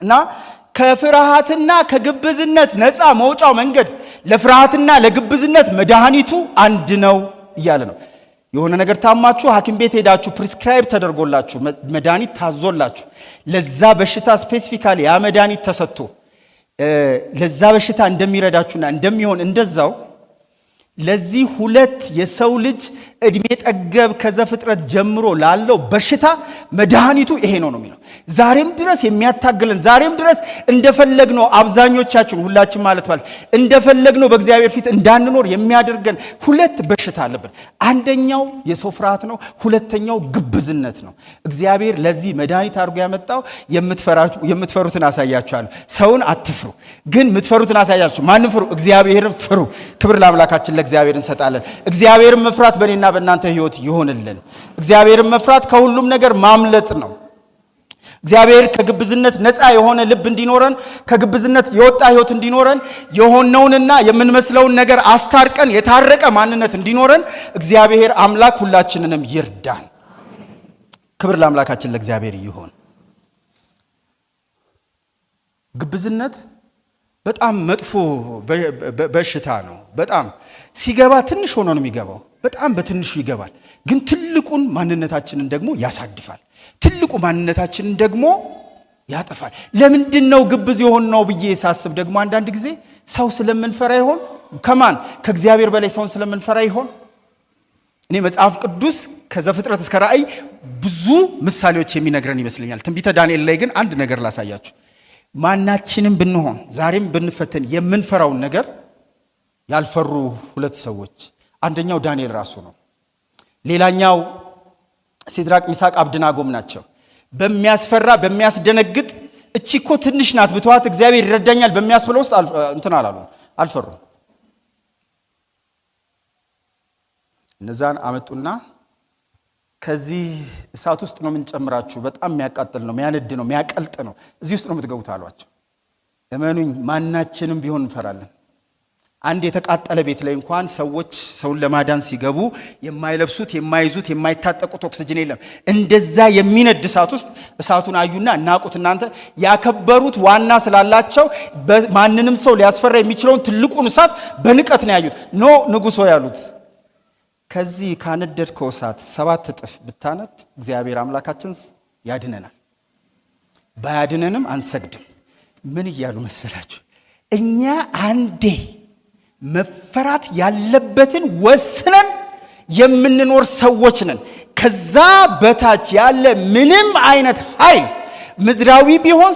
እና ከፍርሃትና ከግብዝነት ነፃ መውጫው መንገድ፣ ለፍርሃትና ለግብዝነት መድኃኒቱ አንድ ነው እያለ ነው። የሆነ ነገር ታማችሁ ሐኪም ቤት ሄዳችሁ prescribe ተደርጎላችሁ፣ መድኃኒት ታዞላችሁ፣ ለዛ በሽታ specifically ያ መድኃኒት ተሰጥቶ ለዛ በሽታ እንደሚረዳችሁና እንደሚሆን፣ እንደዛው ለዚህ ሁለት የሰው ልጅ እድሜ ጠገብ ከዘፍጥረት ጀምሮ ላለው በሽታ መድኃኒቱ ይሄ ነው ነው የሚለው። ዛሬም ድረስ የሚያታግለን፣ ዛሬም ድረስ እንደፈለግነው አብዛኞቻችን፣ ሁላችን ማለት እንደፈለግነው በእግዚአብሔር ፊት እንዳንኖር የሚያደርገን ሁለት በሽታ አለብን። አንደኛው የሰው ፍርሃት ነው። ሁለተኛው ግብዝነት ነው። እግዚአብሔር ለዚህ መድኃኒት አድርጎ ያመጣው የምትፈሩትን አሳያችኋለሁ። ሰውን አትፍሩ፣ ግን የምትፈሩትን አሳያችሁ። ማንን ፍሩ? እግዚአብሔርን ፍሩ። ክብር ለአምላካችን ለእግዚአብሔር እንሰጣለን። እግዚአብሔርን መፍራት በእኔና በእናንተ ሕይወት ይሁንልን። እግዚአብሔርን መፍራት ከሁሉም ነገር ማምለጥ ነው። እግዚአብሔር ከግብዝነት ነፃ የሆነ ልብ እንዲኖረን፣ ከግብዝነት የወጣ ሕይወት እንዲኖረን፣ የሆነውንና የምንመስለውን ነገር አስታርቀን የታረቀ ማንነት እንዲኖረን እግዚአብሔር አምላክ ሁላችንንም ይርዳን። ክብር ለአምላካችን ለእግዚአብሔር ይሁን። ግብዝነት በጣም መጥፎ በሽታ ነው። በጣም ሲገባ ትንሽ ሆኖ ነው የሚገባው። በጣም በትንሹ ይገባል፣ ግን ትልቁን ማንነታችንን ደግሞ ያሳድፋል። ትልቁ ማንነታችንን ደግሞ ያጠፋል። ለምንድን ነው ግብዝ የሆንነው ብዬ ሳስብ ደግሞ አንዳንድ ጊዜ ሰው ስለምንፈራ ይሆን? ከማን፣ ከእግዚአብሔር በላይ ሰውን ስለምንፈራ ይሆን? እኔ መጽሐፍ ቅዱስ ከዘፍጥረት እስከ ራእይ ብዙ ምሳሌዎች የሚነግረን ይመስለኛል። ትንቢተ ዳንኤል ላይ ግን አንድ ነገር ላሳያችሁ። ማናችንም ብንሆን ዛሬም ብንፈተን የምንፈራውን ነገር ያልፈሩ ሁለት ሰዎች፣ አንደኛው ዳንኤል ራሱ ነው። ሌላኛው ሲድራቅ፣ ሚሳቅ፣ አብድናጎም ናቸው። በሚያስፈራ፣ በሚያስደነግጥ፣ እቺ እኮ ትንሽ ናት፣ ብተዋት እግዚአብሔር ይረዳኛል በሚያስብለው ውስጥ እንትን አላሉ፣ አልፈሩም። እነዛን አመጡና ከዚህ እሳት ውስጥ ነው የምንጨምራችሁ፣ በጣም የሚያቃጥል ነው፣ የሚያነድ ነው፣ የሚያቀልጥ ነው፣ እዚህ ውስጥ ነው የምትገቡት አሏቸው። እመኑኝ ማናችንም ቢሆን እንፈራለን። አንድ የተቃጠለ ቤት ላይ እንኳን ሰዎች ሰውን ለማዳን ሲገቡ የማይለብሱት፣ የማይዙት፣ የማይታጠቁት ኦክስጅን የለም። እንደዛ የሚነድ እሳት ውስጥ እሳቱን አዩና እናቁት። እናንተ ያከበሩት ዋና ስላላቸው ማንንም ሰው ሊያስፈራ የሚችለውን ትልቁን እሳት በንቀት ነው ያዩት። No፣ ንጉሶ ያሉት፣ ከዚህ ካነደድከው እሳት 7 እጥፍ ብታነድ እግዚአብሔር አምላካችን ያድነናል። ባያድነንም አንሰግድም። ምን እያሉ መሰላችሁ? እኛ አንዴ መፈራት ያለበትን ወስነን የምንኖር ሰዎች ነን። ከዛ በታች ያለ ምንም አይነት ኃይል ምድራዊ ቢሆን